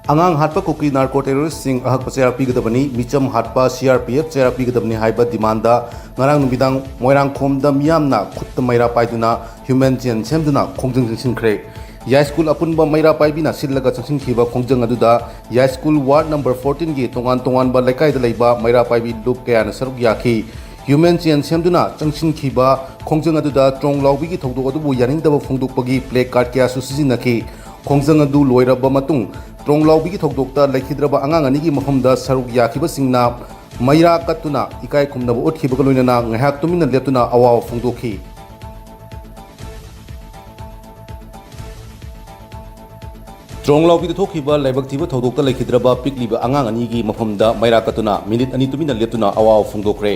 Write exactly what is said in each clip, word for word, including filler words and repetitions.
ꯑꯉꯥꯡ ꯍꯥꯠꯄ ꯀꯨꯀꯤ ꯅꯥꯔꯀꯣ ꯇꯦꯔꯣꯔꯤꯁꯁꯤꯡ ꯑꯍꯛꯄ ꯆꯩꯔꯥꯛ ꯄꯤꯒꯗꯕꯅꯤ, ꯃꯤꯆꯝ ꯍꯥꯠꯄ ꯁꯤ ꯑꯥꯔ ꯄꯤ ꯑꯦꯐ ꯆꯩꯔꯥꯛ ꯄꯤꯒꯗꯕꯅꯤ ꯍꯥꯏꯕ ꯗꯤꯃꯥꯟꯗ ꯉꯔꯥꯡ ꯅꯨꯃꯤꯗꯥꯡ ꯃꯣꯏꯔꯥꯡꯈꯣꯝꯗ ꯃꯤꯌꯥꯝꯅ ꯈꯨꯠꯇ ꯃꯩꯔꯥ ꯄꯥꯏꯗꯨꯅ ꯍ꯭ꯌꯨꯃꯦꯟ ꯆꯦꯟ ꯁꯦꯝꯗꯨꯅ ꯈꯣꯡꯖꯪ ꯆꯪꯁꯤꯟꯈ꯭ꯔꯦ꯫ ꯌꯥꯏꯁ꯭ꯀꯨꯜ ꯑꯄꯨꯟꯕ ꯃꯩꯔꯥ ꯄꯥꯏꯕꯤꯅ ꯁꯤꯜꯂꯒ ꯆꯪꯁꯤꯟꯈꯤꯕ ꯈꯣꯡꯖꯪ ꯑꯗꯨꯗ ꯌꯥꯏꯁ꯭ꯀꯨꯜ ꯋꯥꯔꯗ ꯅꯝꯕꯔ ꯐꯣꯔꯇꯤꯟꯒꯤ ꯇꯣꯉꯥꯟ ꯇꯣꯉꯥꯟꯕ ꯂꯩꯀꯥꯏꯗ ꯂꯩꯕ ꯃꯩꯔꯥ ꯄꯥꯏꯕꯤ ꯂꯨꯞ ꯀꯌꯥꯅ ꯁꯔꯨꯛ ꯌꯥꯈꯤ꯫ ꯍ꯭ꯌꯨꯃꯦꯟ ꯆꯦꯟ ꯁꯦꯝꯗꯨꯅ ꯆꯪꯁꯤꯟꯈꯤꯕ ꯈꯣꯡꯖꯪ ꯑꯗꯨꯗ ꯇ꯭ꯔꯣꯡ ꯂꯥꯎꯕꯤꯒꯤ ꯊꯧꯗꯣꯛ ꯑꯗꯨꯕꯨ ꯌꯥꯅꯤꯡꯗꯕ ꯐꯣꯡꯗꯣꯛꯄꯒꯤ ꯄ꯭ꯂꯦ ꯀꯥꯔꯗ ꯀꯌꯥꯁꯨ ꯁꯤꯖꯤꯟꯅꯈꯤ꯫ ꯈꯣꯡꯖꯪ ꯑꯗꯨ ꯂꯣꯏꯔꯕ ꯃꯇꯨꯡ ꯇ꯭ꯔꯣꯡ ꯂꯥꯎꯕꯤꯒꯤ ꯊꯧꯗꯣꯛꯇ ꯂꯩꯈꯤꯗ꯭ꯔꯕ ꯑꯉꯥꯡ ꯑꯅꯤꯒꯤ ꯃꯐꯝꯗ ꯁꯔꯨꯛ ꯌꯥꯈꯤꯕꯁꯤꯡꯅ ꯃꯩꯔꯥ ꯀꯠꯇꯨꯅ ꯏꯀꯥꯏ ꯈꯨꯝꯅꯕ ꯎꯠꯈꯤꯕꯒ ꯂꯣꯏꯅꯅ ꯉꯥꯏꯍꯥꯛ ꯇꯨꯃꯤꯟꯅ ꯂꯦꯞꯇꯨꯅ ꯑꯋꯥꯕ ꯐꯣꯡꯗꯣꯛꯈꯤ꯫ ꯇ꯭ꯔꯣꯡ ꯂꯥꯎꯕꯤꯗ ꯊꯣꯛꯈꯤꯕ ꯂꯥꯏꯕꯛ ꯊꯤꯕ ꯊꯧꯗꯣꯛꯇ ꯂꯩꯈꯤꯗ꯭ꯔꯕ ꯄꯤꯛꯂꯤꯕ ꯑꯉꯥꯡ ꯑꯅꯤꯒꯤ ꯃꯐꯝꯗ ꯃꯩꯔꯥ ꯀꯠꯇꯨꯅ ꯃꯤꯅꯤꯠ ꯑꯅꯤ ꯇꯨꯃꯤꯟꯅ ꯂꯦꯞꯇꯨꯅ ꯑꯋꯥꯕ ꯐꯣꯡꯗꯣꯛꯈ꯭ꯔꯦ꯫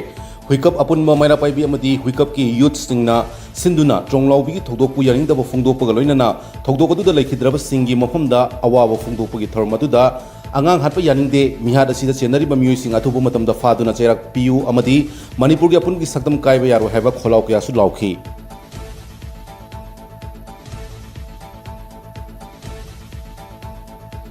ꯍꯨꯏꯀꯞ ꯑꯄꯨꯟꯕ ꯃꯩꯔꯥ ꯄꯥꯏꯕꯤ ꯑꯃꯗꯤ ꯍꯨꯏꯀꯞꯀꯤ ꯌꯨꯠꯁꯤꯡꯅ ꯁꯤꯟꯗꯨꯅ ꯇ꯭ꯔꯣꯡ ꯂꯥꯎꯕꯤꯒꯤ ꯊꯧꯗꯣꯛꯄꯨ ꯌꯥꯅꯤꯡꯗꯕ ꯐꯣꯡꯗꯣꯛꯄꯒ ꯂꯣꯏꯅꯅ ꯊꯧꯗꯣꯛ ꯑꯗꯨꯗ ꯂꯩꯈꯤꯗ꯭ꯔꯕꯁꯤꯡꯒꯤ ꯃꯐꯝꯗ ꯑꯋꯥꯕ ꯐꯣꯡꯗꯣꯛꯄꯒꯤ ꯊꯧꯔꯝ ꯑꯗꯨꯗ ꯑꯉꯥꯡ ꯍꯥꯠꯄ ꯌꯥꯅꯤꯡꯗꯦ, ꯃꯤꯍꯥꯠ ꯑꯁꯤꯗ ꯆꯦꯟꯅꯔꯤꯕ ꯃꯤꯑꯣꯏꯁꯤꯡ ꯑꯊꯨꯕ ꯃꯇꯝꯗ ꯐꯥꯗꯨꯅ ꯆꯩꯔꯥꯛ ꯄꯤꯌꯨ ꯑꯃꯗꯤ ꯃꯅꯤꯄꯨꯔꯒꯤ ꯑꯄꯨꯟꯒꯤ ꯁꯛꯇꯝ ꯀꯥꯏꯕ ꯌꯥꯔꯣꯏ ꯍꯥꯏꯕ ꯈꯣꯜꯂꯥꯎ ꯀꯌꯥꯁꯨ ꯂꯥꯎꯈꯤ꯫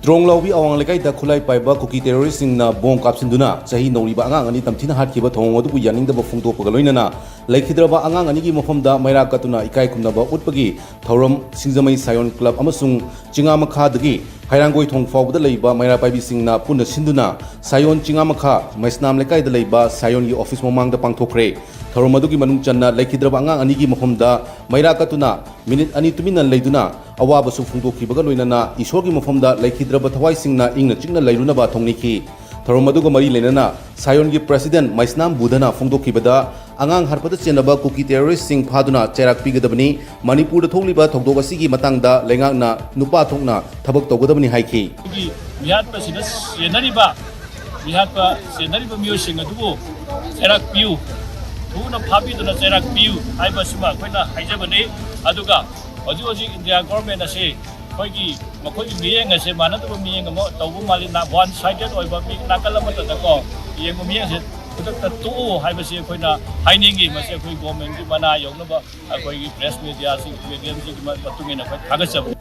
ꯇ꯭ꯔꯣꯡ ꯂꯥꯎꯕꯤ ꯑꯋꯥꯡ ꯂꯩꯀꯥꯏꯗ ꯈꯨꯠꯂꯥꯏ ꯄꯥꯏꯕ ꯀꯨꯀꯤ ꯇꯦꯔꯣꯔꯤꯁꯁꯤꯡꯅ ꯕꯣꯝ ꯀꯥꯞꯁꯤꯟꯗꯨꯅ ꯆꯍꯤ ꯅꯧꯔꯤꯕ ꯑꯉꯥꯡ ꯑꯅꯤ ꯇꯝꯊꯤꯅ ꯍꯥꯠꯈꯤꯕ ꯊꯧꯑꯣꯡ ꯑꯗꯨꯕꯨ ꯌꯥꯅꯤꯡꯗꯕ ꯐꯣꯡꯗꯣꯛꯄꯒ ꯂꯣꯏꯅꯅ ꯂꯩꯈꯤꯗ꯭ꯔꯕ ꯑꯉꯥꯡ ꯑꯅꯤꯒꯤ ꯃꯐꯝꯗ ꯃꯩꯔꯥ ꯀꯠꯇꯨꯅ ꯏꯀꯥꯏ ꯈꯨꯝꯅꯕ ꯎꯠꯄꯒꯤ ꯊꯧꯔꯝ ꯁꯤꯡꯖꯃꯩ ꯁꯥꯌꯣꯟ ꯀ꯭ꯂꯕ ꯑꯃꯁꯨꯡ ꯆꯤꯉꯥꯃꯈꯥꯗꯒꯤ ꯍꯩꯔꯥꯡꯒꯣꯏ ꯊꯣꯡ ꯐꯥꯎꯕꯗ ꯂꯩꯕ ꯃꯩꯔꯥ ꯄꯥꯏꯕꯤꯁꯤꯡꯅ ꯄꯨꯟꯅ ꯁꯤꯟꯗꯨꯅ ꯁꯥꯌꯣꯟ ꯆꯤꯉꯥꯃꯈꯥ ꯃꯩꯁꯅꯥꯝ ꯂꯩꯀꯥꯏꯗ ꯂꯩꯕ ꯁꯥꯌꯣꯟꯒꯤ ꯑꯣꯐꯤꯁ ꯃꯃꯥꯡꯗ ꯄꯥꯡꯊꯣꯛꯈ꯭ꯔꯦ꯫ ꯊꯧꯔꯝ ꯑꯗꯨꯒꯤ ꯃꯅꯨꯡ ꯆꯟꯅ ꯂꯩꯈꯤꯗ꯭ꯔꯕ ꯑꯉꯥꯡ ꯑꯅꯤꯒꯤ ꯃꯐꯝꯗ ꯃꯩꯔꯥ ꯀꯠꯇꯨꯅ ꯃꯤꯅꯤꯠ ꯑꯅꯤ ꯇꯨꯃꯤꯟꯅ ꯂꯩꯗꯨꯅ ꯑꯋꯥꯕꯁꯨ ꯐꯣꯡꯗꯣꯛꯈꯤꯕꯒ ꯂꯣꯏꯅꯅ ꯏꯁꯣꯔꯒꯤ ꯃꯐꯝꯗ ꯂꯩꯈꯤꯗ꯭ꯔꯕ ꯊꯋꯥꯏꯁꯤꯡꯅ ꯏꯪꯅ ꯆꯤꯛꯅ ꯂꯩꯔꯨꯅꯕ ꯊꯧꯅꯤꯈꯤ꯫ ꯊꯧꯔꯝ ꯑꯗꯨꯒ ꯃꯔꯤ ꯂꯩꯅꯅ ꯁꯥꯌꯣꯟꯒꯤ ꯄ꯭ꯔꯦꯁꯤꯗꯦꯟꯠ ꯃꯩꯁꯅꯥꯝ ꯕꯨꯙꯅ ꯐꯣꯡꯗꯣꯛꯈꯤꯕꯗ, ꯑꯉꯥꯡ ꯍꯥꯠꯄꯗ ꯆꯦꯟꯅꯕ ꯀꯨꯀꯤ ꯇꯦꯔꯣꯔꯤꯁꯁꯤꯡ ꯐꯥꯗꯨꯅ ꯆꯩꯔꯥꯛ ꯄꯤꯒꯗꯕꯅꯤ, ꯃꯅꯤꯄꯨꯔꯗ ꯊꯣꯛꯂꯤꯕ ꯊꯧꯗꯣꯛ ꯑꯁꯤꯒꯤ ꯃꯇꯥꯡꯗ ꯂꯩꯉꯥꯛꯅ ꯅꯨꯄꯥ ꯊꯣꯛꯅ ꯊꯕꯛ ꯇꯧꯒꯗꯕꯅꯤ ꯍꯥꯏꯈꯤ꯫ ꯑꯩꯈꯣꯏꯒꯤ ꯃꯤꯍꯥꯠꯄꯁꯤꯗ ꯆꯦꯟꯅꯔꯤꯕ, ꯃꯤꯍꯥꯠꯄ ꯆꯦꯟꯅꯔꯤꯕ ꯃꯤꯑꯣꯏꯁꯤꯡ ꯑꯗꯨꯕꯨ ꯆꯩꯔꯥꯛ ꯄꯤꯌꯨ, ꯊꯨꯅ ꯐꯥꯕꯤꯗꯨꯅ ꯆꯩꯔꯥꯛ ꯄꯤꯌꯨ ꯍꯥꯏꯕꯁꯤꯃ ꯑꯩꯈꯣꯏꯅ ꯍꯥꯏꯖꯕꯅꯤ꯫ ꯑꯗꯨꯒ ꯍꯧꯖꯤꯛ ꯍꯧꯖꯤꯛ ꯏꯟꯗꯤꯌꯥ ꯒꯣꯔꯃꯦꯟ ꯑꯁꯤ ꯑꯩꯈꯣꯏꯒꯤ, ꯃꯈꯣꯏꯒꯤ ꯃꯤꯠꯌꯦꯡ ꯑꯁꯦ ꯃꯥꯟꯅꯗꯕ ꯃꯤꯠꯌꯦꯡ ꯑꯃ ꯇꯧꯕ ꯃꯥꯜꯂꯤ꯫ ꯅꯥ-, ꯋꯥꯟ ꯁꯥꯏꯗꯦꯠ ꯑꯣꯏꯕ ꯃꯤ ꯅꯥꯀꯜ ꯑꯃꯠꯇꯗꯀꯣ ꯌꯦꯡꯕ ꯃꯤꯠꯌꯦꯡꯁꯦ ꯈꯨꯗꯛꯇ ꯇꯣꯛꯎ ꯍꯥꯏꯕꯁꯤ ꯑꯩꯈꯣꯏꯅ ꯍꯥꯏꯅꯤꯡꯉꯤ꯫ ꯃꯁꯤ ꯑꯩꯈꯣꯏ ꯒꯣꯔꯃꯦꯟꯒꯤ ꯃꯅꯥ ꯌꯧꯅꯕ ꯑꯩꯈꯣꯏꯒꯤ ꯄ꯭ꯔꯦꯁ ꯃꯦꯗꯤꯌꯥꯁꯤꯡ, ꯃꯦꯗꯤꯌꯝꯁꯤꯡꯒꯤ ꯃ-, ꯃꯇꯨꯡ ꯏꯟꯅ ꯑꯩꯈꯣꯏ ꯊꯥꯒꯠꯆꯕꯅꯤ꯫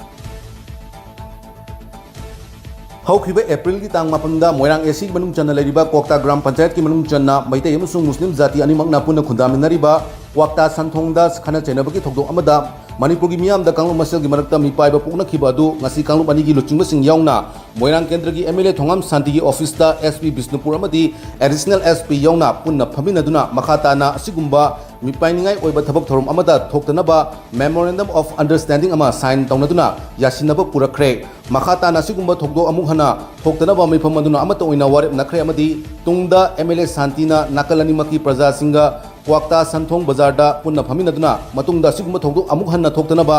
ꯍꯧꯈꯤꯕ ꯑꯦꯄ꯭ꯔꯤꯜꯒꯤ ꯇꯥꯡ ꯃꯥꯄꯟꯗ ꯃꯣꯏꯔꯥꯡ ꯑꯦꯁꯤ ꯃꯅꯨꯡ ꯆꯟꯅ ꯂꯩꯔꯤꯕ ꯀ꯭ꯋꯥꯛꯇꯥ ꯒ꯭ꯔꯥꯝ ꯄꯟꯆꯥꯌꯠꯀꯤ ꯃꯅꯨꯡ ꯆꯟꯅ ꯃꯩꯇꯩ ꯑꯃꯁꯨꯡ ꯃꯨꯁꯂꯤꯝ ꯖꯥꯇꯤ ꯑꯅꯤꯃꯛꯅ ꯄꯨꯟꯅ ꯈꯨꯟꯗꯥꯃꯤꯟꯅꯔꯤꯕ ꯀ꯭ꯋꯥꯛꯇꯥ ꯁꯟꯊꯣꯡꯗ ꯈꯠꯅ ꯆꯩꯅꯕꯒꯤ ꯊꯧꯗꯣꯛ ꯑꯃꯗ ꯃꯅꯤꯄꯨꯔꯒꯤ ꯃꯤꯌꯥꯝꯗ ꯀꯥꯡꯂꯨꯞ ꯃꯁꯦꯜꯒꯤ ꯃꯔꯛꯇ ꯃꯤꯄꯥꯏꯕ ꯄꯣꯛꯅꯈꯤꯕ ꯑꯗꯨ ꯉꯁꯤ ꯀꯥꯡꯂꯨꯞ ꯑꯅꯤꯒꯤ ꯂꯨꯆꯤꯡꯕꯁꯤꯡ ꯌꯥꯎꯅ ꯃꯣꯏꯔꯥꯡ ꯀꯦꯟꯗ꯭ꯔꯒꯤ ꯑꯦꯝ ꯑꯦꯜ ꯑꯦ ꯊꯣꯉꯥꯝ ꯁꯥꯟꯇꯤꯒꯤ ꯑꯣꯐꯤꯁꯇ ꯑꯦꯁ ꯄꯤ ꯕꯤꯁꯅꯨꯄꯨꯔ ꯑꯃꯗꯤ ꯑꯦꯗꯤꯁꯅꯦꯜ ꯑꯦꯁ ꯄꯤ ꯌꯥꯎꯅ ꯄꯨꯟꯅ ꯐꯝꯃꯤꯟꯅꯗꯨꯅ ꯃꯈꯥ ꯇꯥꯅ ꯑꯁꯤꯒꯨꯝꯕ ꯃꯤꯄꯥꯏꯅꯤꯡꯉꯥꯏ ꯑꯣꯏꯕ ꯊꯕꯛ ꯊꯧꯔꯝ ꯑꯃꯗ ꯊꯣꯛꯇꯅꯕ Memorandum of Understanding ꯑꯃ ꯁꯥꯏꯟ ꯇꯧꯅꯗꯨꯅ ꯌꯥꯁꯤꯟꯅꯕ ꯄꯨꯔꯛꯈ꯭ꯔꯦ꯫ ꯃꯈꯥ ꯇꯥꯅ ꯑꯁꯤꯒꯨꯝꯕ ꯊꯧꯗꯣꯛ ꯑꯃꯨꯛ ꯍꯟꯅ ꯊꯣꯛꯇꯅꯕ ꯃꯤꯐꯝ ꯑꯗꯨꯅ ꯑꯃꯠꯇ ꯑꯣꯏꯅ ꯋꯥꯔꯦꯞ ꯅꯈ꯭ꯔꯦ ꯑꯃꯗꯤ ꯇꯨꯡꯗ ꯑꯦꯝ ꯑꯦꯜ ꯑꯦ ꯁꯥꯟꯇꯤꯅ ꯅꯥꯀꯜ ꯑꯅꯤꯃꯛꯀꯤ ꯄ꯭ꯔꯖꯥꯁꯤꯡꯒ ꯀ꯭ꯋꯥꯛꯇꯥ ꯁꯟꯊꯣꯡ ꯕꯖꯥꯔꯗ ꯄꯨꯟꯅ ꯐꯝꯃꯤꯟꯅꯗꯨꯅ ꯃꯇꯨꯡꯗ ꯑꯁꯤꯒꯨꯝꯕ ꯊꯧꯗꯣꯛ ꯑꯃꯨꯛ ꯍꯟꯅ ꯊꯣꯛꯇꯅꯕ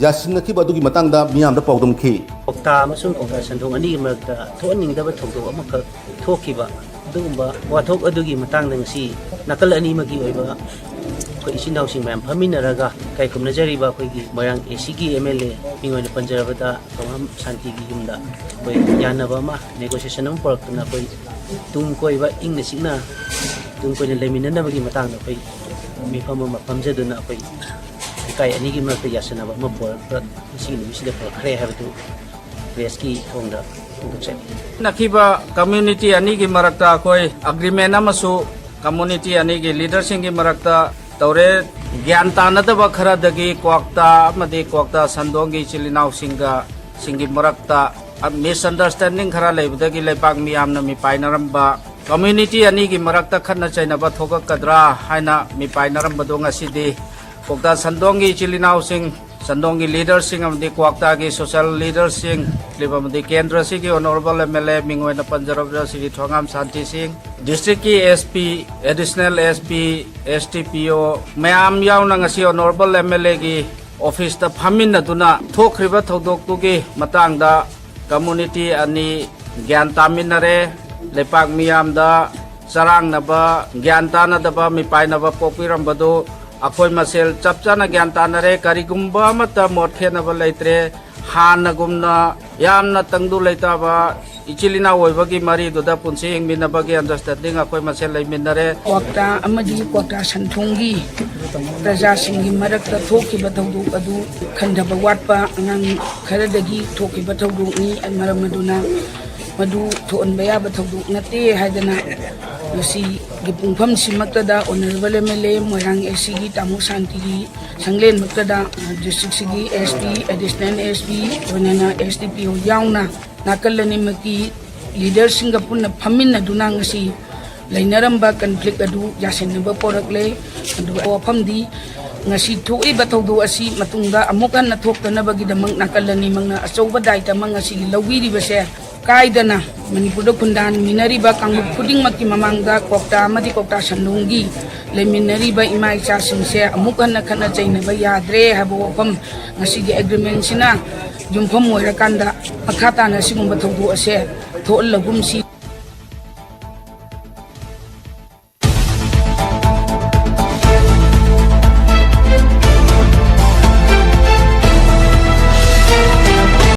ꯌꯥꯁꯤꯟꯅꯈꯤꯕ ꯑꯗꯨꯒꯤ ꯃꯇꯥꯡꯗ ꯃꯤꯌꯥꯝꯗ ꯄꯥꯎꯗꯝꯈꯤ꯫ ꯀ꯭ꯋꯥꯛꯇꯥ ꯑꯃꯁꯨꯡ ꯀ꯭ꯋꯥꯛꯇꯥ ꯁꯟꯊꯣꯡ ꯑꯅꯤꯒꯤ ꯃꯔꯛꯇ ꯊꯣꯛꯍꯟꯅꯤꯡꯗꯕ ꯊꯧꯗꯣꯛ ꯑꯃꯈꯛ ꯊꯣꯛꯈꯤꯕ ꯑꯗꯨꯒꯨꯝꯕ ꯋꯥꯊꯣꯛ ꯑꯗꯨꯒꯤ ꯃꯇꯥꯡꯗ ꯉꯁꯤ ꯅꯥꯀꯜ ꯑꯅꯤꯃꯛꯀꯤ ꯑꯣꯏꯕ ꯑꯩꯈꯣꯏ ꯏꯆꯤꯟ ꯏꯅꯥꯎꯁꯤꯡ ꯃꯌꯥꯝ ꯐꯝꯃꯤꯟꯅꯔꯒ ꯏꯀꯥꯏ ꯈꯨꯝꯅꯖꯔꯤꯕ ꯑꯩꯈꯣꯏꯒꯤ ꯃꯣꯏꯔꯥꯡ ꯑꯦꯁꯤꯒꯤ ꯑꯦꯝ ꯑꯦꯜ ꯑꯦ ꯃꯤꯡ ꯑꯣꯏꯅ ꯄꯟꯖꯔꯕꯗ ꯊꯧꯉꯥꯝ ꯁꯥꯟꯇꯤꯒꯤ ꯌꯨꯝꯗ ꯑꯩꯈꯣꯏ ꯌꯥꯅꯕ ꯑꯃ, ꯅꯦꯒꯣꯁꯤꯌꯦꯁꯟ ꯑꯃ ꯄꯨꯔꯛꯇꯨꯅ ꯑꯩꯈꯣꯏ ꯇꯨꯡ ꯀꯣꯏꯕ ꯏꯪꯅ ꯆꯤꯛꯅ ꯇꯨꯡ ꯀꯣꯏꯅ ꯂꯩꯃꯤꯟꯅꯅꯕꯒꯤ ꯃꯇꯥꯡꯗ ꯑꯩꯈꯣꯏ ꯃꯤꯐꯝ ꯑꯃ ꯐꯝꯖꯗꯨꯅ ꯑꯩꯈꯣꯏ ꯂꯩꯀꯥꯏ ꯑꯅꯤꯒꯤ ꯃꯔꯛꯇ ꯌꯥꯁꯟꯅꯕ ꯑꯃ ꯄꯨꯔꯛꯄ ꯉꯁꯤꯒꯤ ꯅꯨꯃꯤꯠꯁꯤꯗ ꯄꯨꯔꯛꯈ꯭ꯔꯦ ꯍꯥꯏꯕꯗꯨ ꯄ꯭ꯔꯦꯁꯀꯤ ꯊꯣꯡꯗ ꯐꯣꯡꯗꯣꯛꯆꯔꯤ꯫ ꯅꯛꯈꯤꯕ ꯀꯝꯃ꯭ꯌꯨꯅꯤꯇꯤ ꯑꯅꯤꯒꯤ ꯃꯔꯛꯇ ꯑꯩꯈꯣꯏ ꯑꯦꯒ꯭ꯔꯤꯃꯦꯟ ꯑꯃꯁꯨ ꯀꯝꯃ꯭ꯌꯨꯅꯤꯇꯤ ꯑꯅꯤꯒꯤ ꯂꯤꯗꯔꯁꯤꯡꯒꯤ ꯃꯔꯛꯇ ꯇꯧꯔꯦ꯫ ꯒ꯭ꯌꯥꯟ ꯇꯥꯅꯗꯕ ꯈꯔꯗꯒꯤ ꯀ꯭ꯋꯥꯛꯇꯥ ꯑꯃꯗꯤ ꯀ꯭ꯋꯥꯛꯇꯥ ꯁꯟꯗꯣꯡꯒꯤ ꯏꯆꯤꯜ ꯏꯅꯥꯎꯁꯤꯡꯒ, ꯁꯤꯡꯒꯤ ꯃꯔꯛꯇ ꯃꯤꯁꯑꯟꯗꯔꯁꯇꯦꯟꯗꯤꯡ ꯈꯔ ꯂꯩꯕꯗꯒꯤ ꯂꯩꯄꯥꯛ ꯃꯤꯌꯥꯝꯅ ꯃꯤꯄꯥꯏꯅꯔꯝꯕ, ꯀꯝꯃ꯭ꯌꯨꯅꯤꯇꯤ ꯑꯅꯤꯒꯤ ꯃꯔꯛꯇ ꯈꯠꯅ ꯆꯩꯅꯕ ꯊꯣꯛꯂꯛꯀꯗ꯭ꯔꯥ ꯍꯥꯏꯅ ꯃꯤꯄꯥꯏꯅꯔꯝꯕꯗꯨ ꯉꯁꯤꯗꯤ ꯀ꯭ꯋꯥꯛꯇꯥ ꯁꯟꯗꯣꯡꯒꯤ ꯏꯆꯤꯜ ꯏꯅꯥꯎꯁꯤꯡ, ꯁꯟꯗꯣꯡꯒꯤ ꯂꯤꯗꯔꯁꯤꯡ ꯑꯃꯗꯤ ꯀ꯭ꯋꯥꯛꯇꯥꯒꯤ ꯁꯣꯁꯤꯌꯦꯜ ꯂꯤꯗꯔꯁꯤꯡ, ꯑꯃꯗꯤ ꯀꯦꯟꯗ꯭ꯔꯁꯤꯒꯤ ꯑꯣꯅꯔꯦꯕꯜ ꯑꯦꯝ ꯑꯦꯜ ꯑꯦ ꯃꯤꯡ ꯑꯣꯏꯅ ꯄꯟꯖꯔꯕꯗ ꯁ꯭ꯔꯤ ꯊꯣꯉꯥꯝ ꯁꯥꯟꯇꯤ ꯁꯤꯡ, ꯗꯤꯁꯇ꯭ꯔꯤꯛꯀꯤ S P, additional S P, S D ꯄꯤ ꯑꯣ ꯃꯌꯥꯝ ꯌꯥꯎꯅ ꯉꯁꯤ ꯑꯣꯅꯔꯦꯕꯜ ꯑꯦꯝ ꯑꯦꯜ ꯑꯦꯒꯤ ꯑꯣꯐꯤꯁꯇ ꯐꯝꯃꯤꯟꯅꯗꯨꯅ ꯊꯣꯛꯈ꯭ꯔꯤꯕ ꯊꯧꯗꯣꯛꯇꯨꯒꯤ ꯃꯇꯥꯡꯗ ꯀꯝꯃ꯭ꯌꯨꯅꯤꯇꯤ ꯑꯅꯤ ꯒ꯭ꯌꯥꯟ ꯇꯥꯃꯤꯟꯅꯔꯦ꯫ ꯂꯩꯄꯥꯛ ꯃꯤꯌꯥꯝꯗ ꯆꯔꯥꯡꯅꯕ, ꯒ꯭ꯌꯥꯟ ꯇꯥꯅꯗꯕ, ꯃꯤꯄꯥꯏꯅꯕ ꯄꯣꯛꯄꯤꯔꯝꯕꯗꯨ ꯑꯩꯈꯣꯏ ꯃꯁꯦꯜ ꯆꯞ ꯆꯥꯅ ꯒ꯭ꯌꯥꯟ ꯇꯥꯅꯔꯦ꯫ ꯀꯔꯤꯒꯨꯝꯕ ꯑꯃꯠꯇ ꯃꯣꯠ ꯈꯦꯠꯅꯕ ꯂꯩꯇ꯭ꯔꯦ꯫ ꯍꯥꯟꯅꯒꯨꯝꯅ ꯌꯥꯝꯅ ꯇꯪꯗꯨ ꯂꯩꯇꯥꯕ ꯏꯆꯤꯜ ꯏꯅꯥꯎ ꯑꯣꯏꯕꯒꯤ ꯃꯔꯤꯗꯨꯗ ꯄꯨꯟꯁꯤ ꯍꯤꯡꯃꯤꯟꯅꯕꯒꯤ ꯑꯟꯗꯔꯁꯇꯦꯟꯗꯤꯡ ꯑꯩꯈꯣꯏ ꯃꯁꯦꯜ ꯂꯩꯃꯤꯟꯅꯔꯦ꯫ ꯀ꯭ꯋꯥꯛꯇꯥ ꯑꯃꯗꯤ ꯀ꯭ꯋꯥꯛꯇꯥ ꯁꯟꯊꯣꯡꯒꯤ ꯄ꯭ꯔꯖꯥꯁꯤꯡꯒꯤ ꯃꯔꯛꯇ ꯊꯣꯛꯈꯤꯕ ꯊꯧꯗꯣꯛ ꯑꯗꯨ ꯈꯟꯊꯕ ꯋꯥꯠꯄ ꯑꯉꯥꯡ ꯈꯔꯗꯒꯤ ꯊꯣꯛꯈꯤꯕ ꯊꯧꯗꯣꯛꯅꯤ꯫ ꯃꯔꯝ ꯑꯗꯨꯅ ꯃꯗꯨ ꯊꯣꯛꯍꯟꯕ ꯌꯥꯕ ꯊꯧꯗꯣꯛ ꯅꯠꯇꯦ ꯍꯥꯏꯗꯅ ꯉꯁꯤꯒꯤ ꯄꯨꯡꯐꯝꯁꯤꯃꯛꯇꯗ ꯑꯣꯅꯔꯦꯕꯜ ꯑꯦꯝ ꯑꯦꯜ ꯑꯦ ꯃꯣꯏꯔꯥꯡ ꯑꯦ ꯁꯤꯒꯤ ꯇꯥꯃꯣ ꯁꯥꯟꯇꯤꯒꯤ ꯁꯪꯂꯦꯟꯃꯛꯇꯗ ꯗꯤꯁꯇ꯭ꯔꯤꯛꯁꯤꯒꯤ S P, additional S P, ꯂꯣꯏꯅꯅ ꯑꯦꯁ ꯗꯤ ꯄꯤ ꯑꯣ ꯌꯥꯎꯅ ꯅꯥꯀꯜ ꯑꯅꯤꯃꯛꯀꯤ ꯂꯤꯗꯔꯁꯤꯡꯒ ꯄꯨꯟꯅ ꯐꯝꯃꯤꯟꯅꯗꯨꯅ ꯉꯁꯤ ꯂꯩꯅꯔꯝꯕ ꯀꯟꯐ꯭ꯂꯤꯛ ꯑꯗꯨ ꯌꯥꯁꯤꯟꯅꯕ ꯄꯣꯔꯛꯂꯦ꯫ ꯑꯗꯨꯒ ꯋꯥꯐꯝꯗꯤ ꯉꯁꯤ ꯊꯣꯛꯏꯕ ꯊꯧꯗꯣꯛ ꯑꯁꯤ ꯃꯇꯨꯡꯗ ꯑꯃꯨꯛ ꯍꯟꯅ ꯊꯣꯛꯇꯅꯕꯒꯤꯗꯃꯛ ꯅꯥꯀꯜ ꯑꯅꯤꯃꯛꯅ ꯑꯆꯧꯕ ꯗꯥꯏꯇ ꯑꯃ ꯉꯁꯤꯒꯤ ꯂꯧꯕꯤꯔꯤꯕꯁꯦ ꯀꯥꯏꯗꯅ ꯃꯅꯤꯄꯨꯔꯗ ꯈꯨꯟꯗꯥꯃꯤꯟꯅꯔꯤꯕ ꯀꯥꯡꯂꯨꯞ ꯈꯨꯗꯤꯡꯃꯛꯀꯤ ꯃꯃꯥꯡꯗ ꯀ꯭ꯋꯥꯛꯇꯥ ꯑꯃꯗꯤ ꯀ꯭ꯋꯥꯛꯇꯥ ꯁꯟꯗꯣꯡꯒꯤ ꯂꯩꯃꯤꯟꯅꯔꯤꯕ ꯏꯃꯥ ꯏꯆꯥꯁꯤꯡꯁꯦ ꯑꯃꯨꯛ ꯍꯟꯅ ꯈꯠꯅ ꯆꯩꯅꯕ ꯌꯥꯗ꯭ꯔꯦ ꯍꯥꯏꯕ ꯋꯥꯐꯝ ꯉꯁꯤꯒꯤ ꯑꯦꯒ꯭ꯔꯤꯃꯦꯟꯁꯤꯅ ꯌꯨꯝꯐꯝ ꯑꯣꯏꯔꯀꯥꯟꯗ ꯃꯈꯥ ꯇꯥꯅ ꯑꯁꯤꯒꯨꯝꯕ ꯊꯧꯗꯣꯛ ꯑꯁꯦ ꯊꯣꯛꯍꯜꯂꯒꯨꯝꯁꯤ꯫